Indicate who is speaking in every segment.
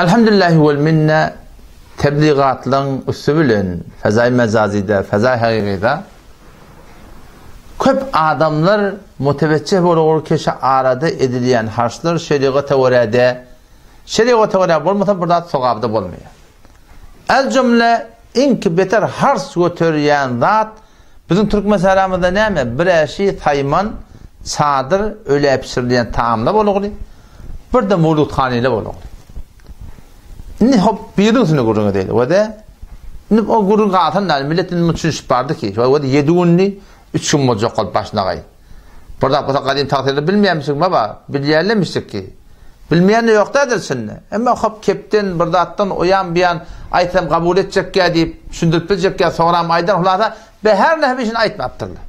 Speaker 1: Elhamdülillahi wel minne tebligatlaryň üsti bilen fezaý mejazyda, fezaý hakykyda köp adamlar mutewejjih bolup keşe arada edilýän harçlar şerigata görä de, şerigata görä bolmasa bir zat sogaby-da bolmaýar. El jümle iňki beter hars göterýän zat biziň türkmen sähramyzda näme? Bir-ä şi saýman, çadyr, ölä bişirilýän tagamlar bolugly, bir-de mowludhanylar bolugly. Indi hop biriniň üstünde gürrüň edeýli. We-de indi o gürrüň galsyn da, millet indi muny düşünişip bardy ki, we-de ýedi günli, üç gün boljak bolup başynagaý. Bir zat bolsa gadym tagsyry bilmeýärmişik baba, bilýärlemişdik ki. Bilmeýän-de ýok däldir içinde. Emma hop kepden bir zatdan oýan buýan aýtsam kabul etjekkä diýip, düşündirip biljekkä soňram aýdan hulasa be her näme işini aýtmapdyrlar.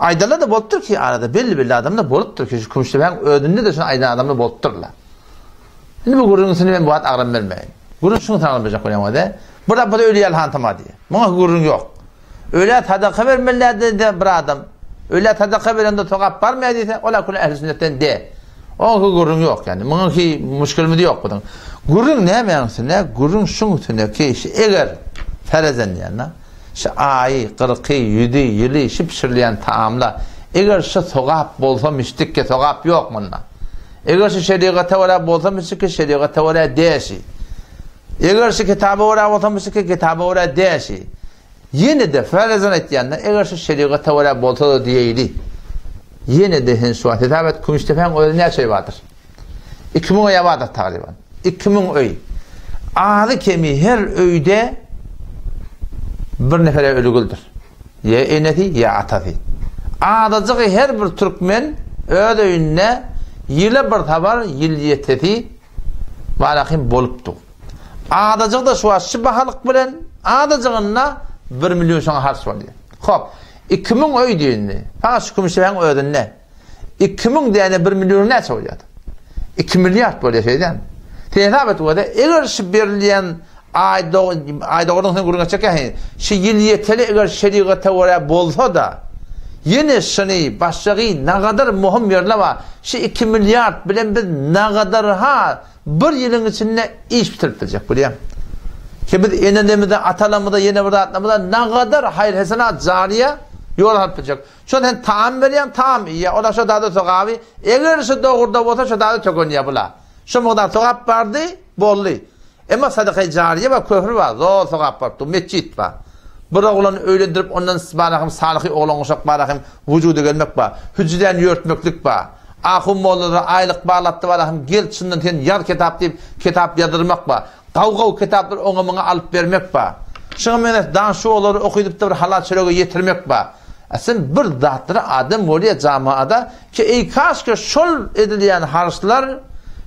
Speaker 1: Aýdanlar-da bolupdyr ki arada belli-belli adamlar bolupdyr ki şu Kümüşdepäň özünde-de şuny aýdan adamlar bolupdyrlar. Indi bu gürrüňiň üstüne men bu wagt agram bermäýin. Gürrüň şunuň üstüne agram berjek bolýan we-de bir zat bolsa öli ýaly hantama diýýär. Muňa gürrüň ýok. Ölä sadaka bermeli diýse bir adam, ölä sadaka berende sogap barmaýar diýse, ol-a küle ähli sünnetden de. Oňa gürrüň ýok ýagny. Muňa ki müşkilimiz ýok biziň. Gürrüň nämäň üstüne? Gürrüň şuň üstüne ki, şu eger ferezen diýende, şu aýy, gyrky, ýüzi, ýyly, şu bişirilýän taamla eger şu sogap bolsa müşdikki sogap ýok munda. Eger şu şerigata görä bolsa müşdikki şerigata görä däşi. Eger şu kitaba görä bolsa müşdikki kitaba görä däşi. Ýene-de, farazan aýtýanda, eger şu şerigata görä bolsa-da diýeýli. Ýene-de sen şu wagt hesap et, Kümüşdepäň özi näçe öý bardyr? 2000 öý bardyr tagryban. 2000 öý. Azy-kemi her öýde bir nefere ölügildir. Ýa enesi, ýa atasy. Azajygy her bir türkmen öz öýünde ýyla bir sapar ýyl ýetesi barahym bolupdyr. Azajygy-da şu wagt şu bahalyk bilen azajygynda bir million şoňa harç bolýar. Hop, 2000 öý diýindi. Fakat şu Kümüşdepäň özünde. 2000 däne bir million näçe bolýar? 2 milliard bolýar şeýdämi? Sen hesap et göze, eger şu berilýän aý aý dogrudan sen gürrüň etjek ýa şu ýyl ýeteli eger şerigata görä bolsa-da, ýene şuny başgagy nagadar möhüm ýerler bar. Şu 2 milliard bilen biz nagadar ha Bir ýylyň içinde iş bitirip biljek bolýaň. Ki biz enelerimize, atalarymyza, ýene bir zatlarymyza nagadar haýyr-hesenat jariýa ýol alyp biljek. Şo sen taam berýäň, taam iýýär. Ola şo zada sogaby, eger şu dogruda bolsa şo zada tökenýär bula. Şo mugdar sogap bardy, boldy. Emma sadakaýy jariýe bar, köfri bar, zor sogap baryp dur, metjit bar. Bir oglany öýlendirip ondan barahym salyhy oglan uşak barahym wujuda gelmek bar. Hüjräni ýörtmeklik bar. Ahun mollalara aýlyk baglapdy balahym gel çyndan sen ýaz kitap diýip kitap ýazdyrmak bar. Gaw-gaw kitaplary oňa-muňa alyp bermek bar. Şuňa meňzeş dan şu olary okydypda bir halal çörege ýetirmek bar. A sen bir zatlara adam bolýa jamaada ki eý kaşka şol edilýän harçlar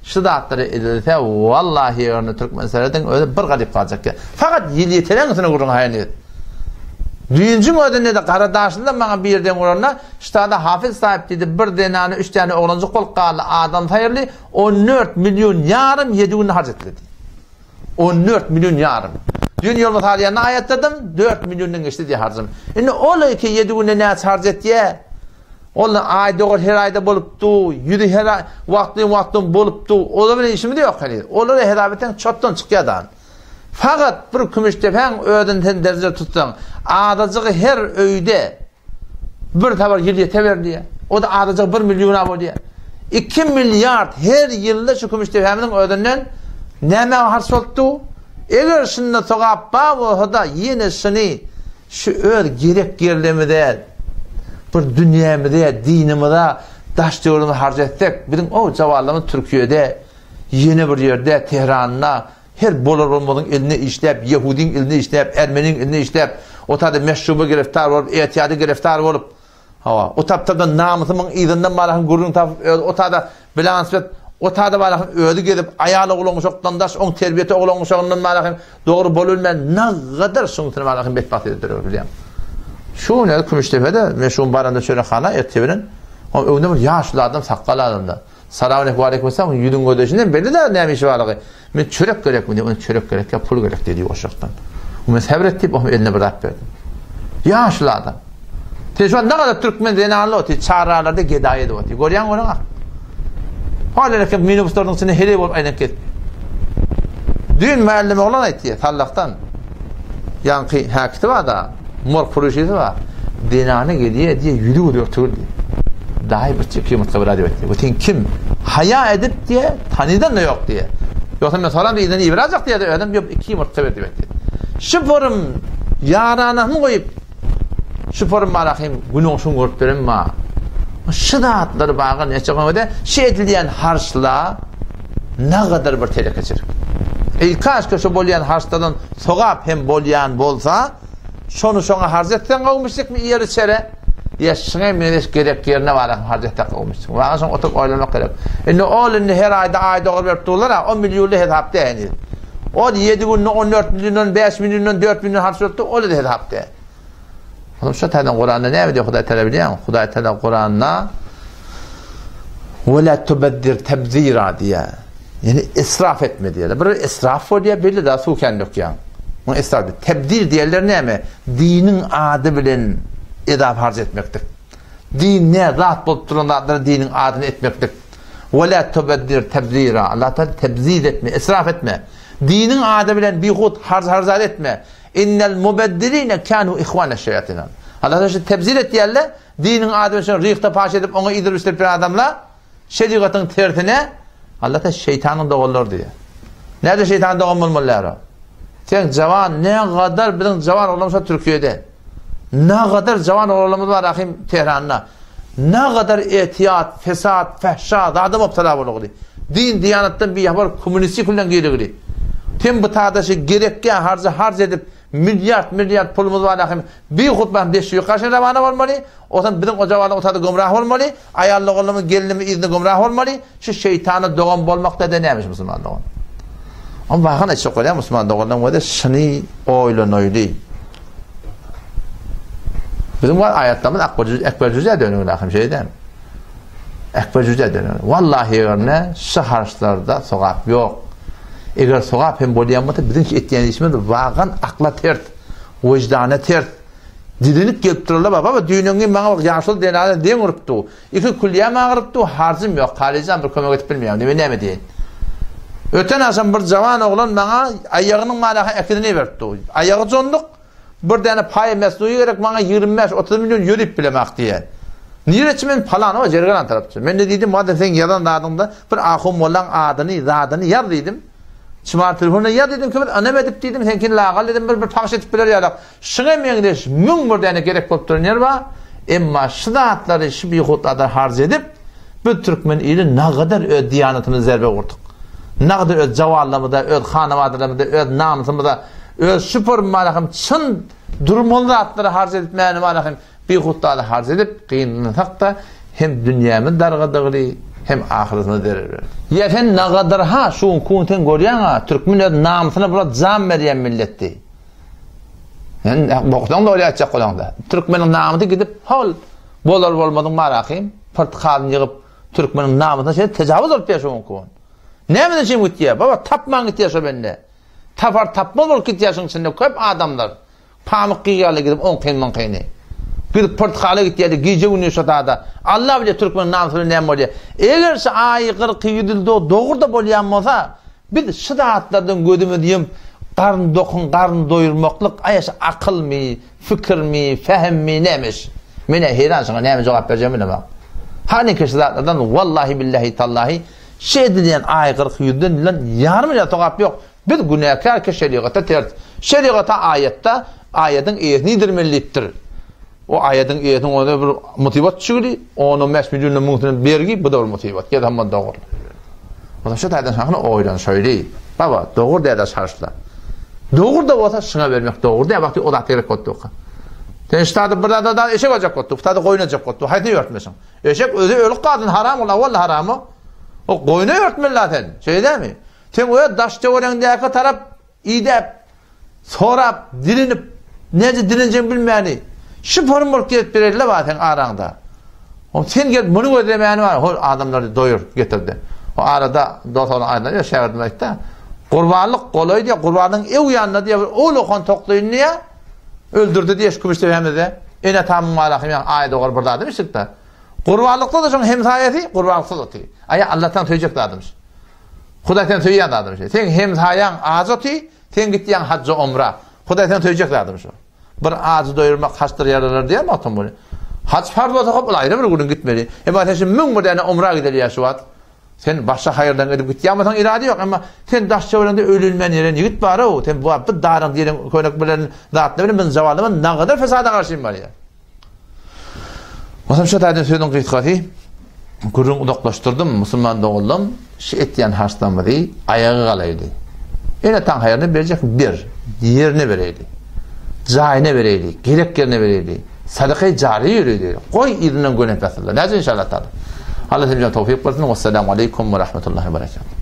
Speaker 1: şu zatlara edilse wallahi ýöne türkmen serediň özi bir galyp galjak ýa. Fakat ýyl ýeteleň üstüne gürrüň haýyn et. Düýnjüň özünde-de gara daşynda maňa birden uranda Ştada Hafyz saýyp diýdi, bir zenana üç däne oglanjyk bolup galdy, adam saýyrly, 14 million ýarym ýedi günde harç etdi diýdi. 14 million ýarym. Düýn ýolma salýanda aýatladym, 4 milliondan geçdi diýdi harjym. Indi ol iki ýedi günde näçe harç etýä? Ol aý dogar her aýda bolupdy, ýüzi her aý wagtly-wagtly bolupdy. Olar bilen işimiz ýok heniz. Olara hesap etseň çotdan çykýar dan. Fakat bir kümüşdepäň özüni sen derje tutsaň, azajygy her öýde bir sapar ýyl ýete berilýär. O-da azajyk bir milliona bolýar. 2 milliard her ýylda şu kümüşdepämiziň özünden nämä harç bolupdy? Eger şunda sogap bar bolsa-da, ýene şuny şu öz gerek ýerlerimize, bir dünýämize, dinimize, daş-töweregimize harç etsek, biziň o zavallarymyz Türkiýede, ýene bir ýerde, Tehranda, Her bolar-bolmazyň elinde işläp, ýehudyň elinde işläp, ermeniň elinde işläp, o taýda meşruba giriftar bolup, etyada giriftar bolup, hawa, o tapda namysymyň yzyndan barahyn gürrüň tapyp, özi o taýda bilansbet, o taýda barahyn özi gezip, aýal oglan uşakdan daş, oň terbiýesi oglan uşagyndan barahyn dogry bolubilmän, nagadar şuň barahyn betbagt edip durar bilýäň. Şu gün Kümüşdepede, men şu gün baranda çörekhana ertir bilen, oň öňünde bir ýaşuly adam sakgal adamda. Salam aleýkum waleýkum essalam ýüzüň gözleşinden belli da näme işi barlygy. Men çörek gerekmi diýip, ony çörek gerek ýa pul gerek diýdi ýuwaşjakdan. Men säbir et diýip, onuň eline bir zat berdim. Ýaşuly adam. Sen şu an nagada türkmen zenanly otyr, çarralarda gedaý edip otyr. Görýäň görüň ah. Hal erkek minibuslaryň içinde heleý bolup aýlanyp gezip. Düýn mälim oglan aýtdy, Sallahdan. Ýaňky häkisi bar-da, morg puruşysy bar. Zenany gelýär diýýär, ýüzi gözi örtügil diýýär. Daýy bir çek ýumurtga beräý diýip aýtdy. Bu sen kim? Haýa edip diýýär, tanydan-da ýok diýýär. Ýogsa men soram yzyna iberajak diýýär-de, özem ýok, iki ýumurtga ber diýip aýtdy. Şu forum ýaranasyny goýup, Şu forum barahym günüň şuň görüp beren ma. Şu zatlary baga näçe goýmada şu edilýän harçla nagadar bir telekeçilik. Eý kaşka şu bolýan harçlardan sogap hem bolýan bolsa, şony şoňa harç etseň gowmuşlykmy iýer içere? Ýa şuňa meňzeş gerek ýerine barahym harç etsek gowmuşlyk. Baga şoň oturyp oýlanmak gerek. Indi ol indi her aýda aý dogry berip durlar-a, o millionly hesap däl heniz. Ol ýedi günde 14 milliondan, 5 milliondan, 4 million harç berip dur, ol hesap däl. Onuň şu taýdan Kuranda näme diýýär Hudaý Teala bilýäňmi? Hudaý Teala Kuranda Ve la tubeddir tebzira diýýär. Ýani israf etme diýýär. Bir israf bolýar, belli da suw kän dökýäň. Muny israf diýýär. Tebzir diýenler näme? Diniň ady bilen edap harç etmeklik. Din ne zat bolup duran zatlary diniň adyny etmeklik. Ve la tubeddir tebzira. Allah Teala tebzir etme, israf etme. Diniň ady bilen bihut harç harzat etme. Innel mubeddirine kanu ihwaneş-şeýatin. Allah şu tebzir etýärler, diniň ady bilen şony rýhda paş edip, oňa idirip-içdirip ýören adamlar, şerigatyň tersine, Allah da şeýtanyň doganlary diýýär. Näde şeýtanyň dogan bolmalylar o? Sen jawan, ne gadar biziň jawan oglanymyz şo Türkiýede. Ne gadar jawan oglanymyz bar ahim Tehranda. Ne gadar etiyat, fesat, fehşa, zada mubtala bolugly. Din, diýanatdan bihabar kommunistik bilen girigli. Sen bu tadaşy gerekýän harjy harç edip, milliard, milliard pulumyz bar ahim, bihut bam deşiwi garşy rawana bolmaly, osan biziň o jawanlar o tada gümrah bolmaly, aýal oglanymyz gelinimiz yzyna gümrah bolmaly, şu şeýtana dogan bolmak da nämiş musulman dogan. On bakan aýtjak bolýan musulman doganlaryň özi şuny oýlanaýly. Biziň bar aýatlarymyz akbar ekber jüzä dönügin ahim şeýdem. Ekber jüzä dönügin. Wallahi eger şu harçlarda sogap ýok. Eger sogap hem bolýan bolsa biziň şu etýän işimiz wagan akla ters, wyždana ters. Dilinip gelip durarlar baba düýnüňi maňa bak ýaşuly zenana deň urupdy. Iki külýäm agyrypdy, harjym ýok, Halyjan bir kömek edip bilmeýän, men näme diýeýin. Öten agşam bir jawan oglan maňa aýagynyň malaha ekizini beripdi. Aýagy jonduk, bir däne paýa mesnuýy gerek maňa 25-30 million ýörüp bilemak diýýär. Nireçi men palan o Jergalan tarapçy. Men de diýdim, madem sen ýazan zadyňda bir ahun mollaň adyny, zadyny ýaz diýdim. Çymar telefonyna ýaz diýdim, kim ynam edip diýdim, seňkini lagal diýdim, bir bir pagyş edip biler ýalak. Şuňa meňzeş 1001 däne gerek bolup duran ýer bar. Emma şu zatlary şu bihutlardan harç edip, biz türkmen ili nagadar öz diýanatymyza zerbe vurduk. Nagadar öz jawanlarymyza, öz hanabadalarymyza, öz namysymyza, öz şu formalahym çyn durmaly zatlary harç edip mäni malahym bihutlarda harç edip gynansak da hem dünýämiz dargadygyly hem ahyretimize zerer berdi. Ýa sen nagadar ha şu gün sen görýäň ha türkmen öz namysyna bular jan berýän milletdi. Sen bokdan dogry aýtjak bolaňda. Türkmeniň namysy gidip hol bolar bolmadyň marahym pyrtkalyny ýygyp türkmeniň namysyna şeýle tejawuz bolup ýa şu gün. Nämeden üçin gitýär? Baba tapman gitýär şo bende. Tapar tapmaz bolup gitýär şuň içinde köp adamlar. Pamyk gyýarly gidip oňkyn muňkyny. Gidip pyrtykala gitýärdi gije gündiz şo tada. Allah bilýär türkmeniň namysy bilen näme bolýar. Eger şu aýy 40 ýüz dogry-da bolýan bolsa, Biz şu zatlardan gözümizi ýumup, garyn dokun garyn doýurmaklyk aýa şu akylmy, fikirmi, fehimmi nämiş? Men-ä heýran şuňa näme jogap berjegimi bilemok. Hanyki şu zatlardan wallahi billahi tallahi şu edilýän aý 40 ýüzden bilen ýarym ýa sogap ýok. Biz günäkär ki şerigata ters. Şerigata aýatda aýadyň eýesini iýdirmeli diýipdir. O aýadyň eýesiniň özüne bir musybat düşügili, on-on bäş milliondan müňsüne bergi, bu-da bir musybat. Gel hamma dogry. Ondan şu taýdan şahyna oýlanşaýly. Baba, dogry däde şarşla. Dogry da bolsa şuňa bermek dogry dä, wagty o zat gerek boldy oka. Sen şu taýda bir zada da eşek alacak boldy, bu taýda goýun alacak boldy. Haýsyny ýörtmesin? Eşek özi ölük galsyn, haram ol, awal haram o. O goýuna ýörtmeli la sen. Şeýle dämi? Sen öz daş töweregiňdäki tarap idäp, Sorap, dilinip, näce dilinjegini bilmäni, şu forum bolup gelip bererler bar seň araňda. O sen gelip muny gözlemäni bar, hol adamlary doýur getirdi. O arada dost oglan aýdan, ýa şägirdim aýtdy. Gurbanlyk golaý diýe, gurbanlygyň ew ýanynda diýe bir ullakan toklyny diýe, öldürdi diýe şu kümüş depemizde. Ene tamyň malahym ýa aý dogar bir zadym işikde. Gurbanlykda da şoň hemsaýasy, gurbanlyksyz oty. Aýa Allahdan söýjek zadymyş. Hudaý seni söýýän zadyň şo. Seň hemsaýaň aç oty, sen gitýäň hajja omra. Hudaý seni söýjek zadyň şo. Bir ajy doýurmak haçdyr ýaralar diýýär Magtymguly. Haç parz bolsa hop ol aýry bir günüň gitmeli. Emma sen şu 1001 däne omra gideli ýa şu wagt. Sen başga haýyrlaryňy edip gitýän bolsaň irady ýok. Emma sen daş töweregiňde öýlenmän ýören ýigit bar-ow. Sen bu bir daryň diýen könek bilen zatlar bilen biziň zawalyma nagadar fesada garşy barýar. Onsoň şu taýdan sözüň gysgasy, gürrüň uzaklaşdyrdym, musulman doganlarym, şu etýän harçlarymyzy aýaga galaýly. Ene taň haýryny berjek ber, ýerine bereýli. Jaýyna bereýli, gerek ýerine bereýli. Sadakaýy jariýe ýöreýli. Goý yzyndan gönep ýatsynlar. Näce inşallah taala. Allah hemmämize towfyk bersin. Wessalamu aleýkum we rahmetullahi we berekatuh.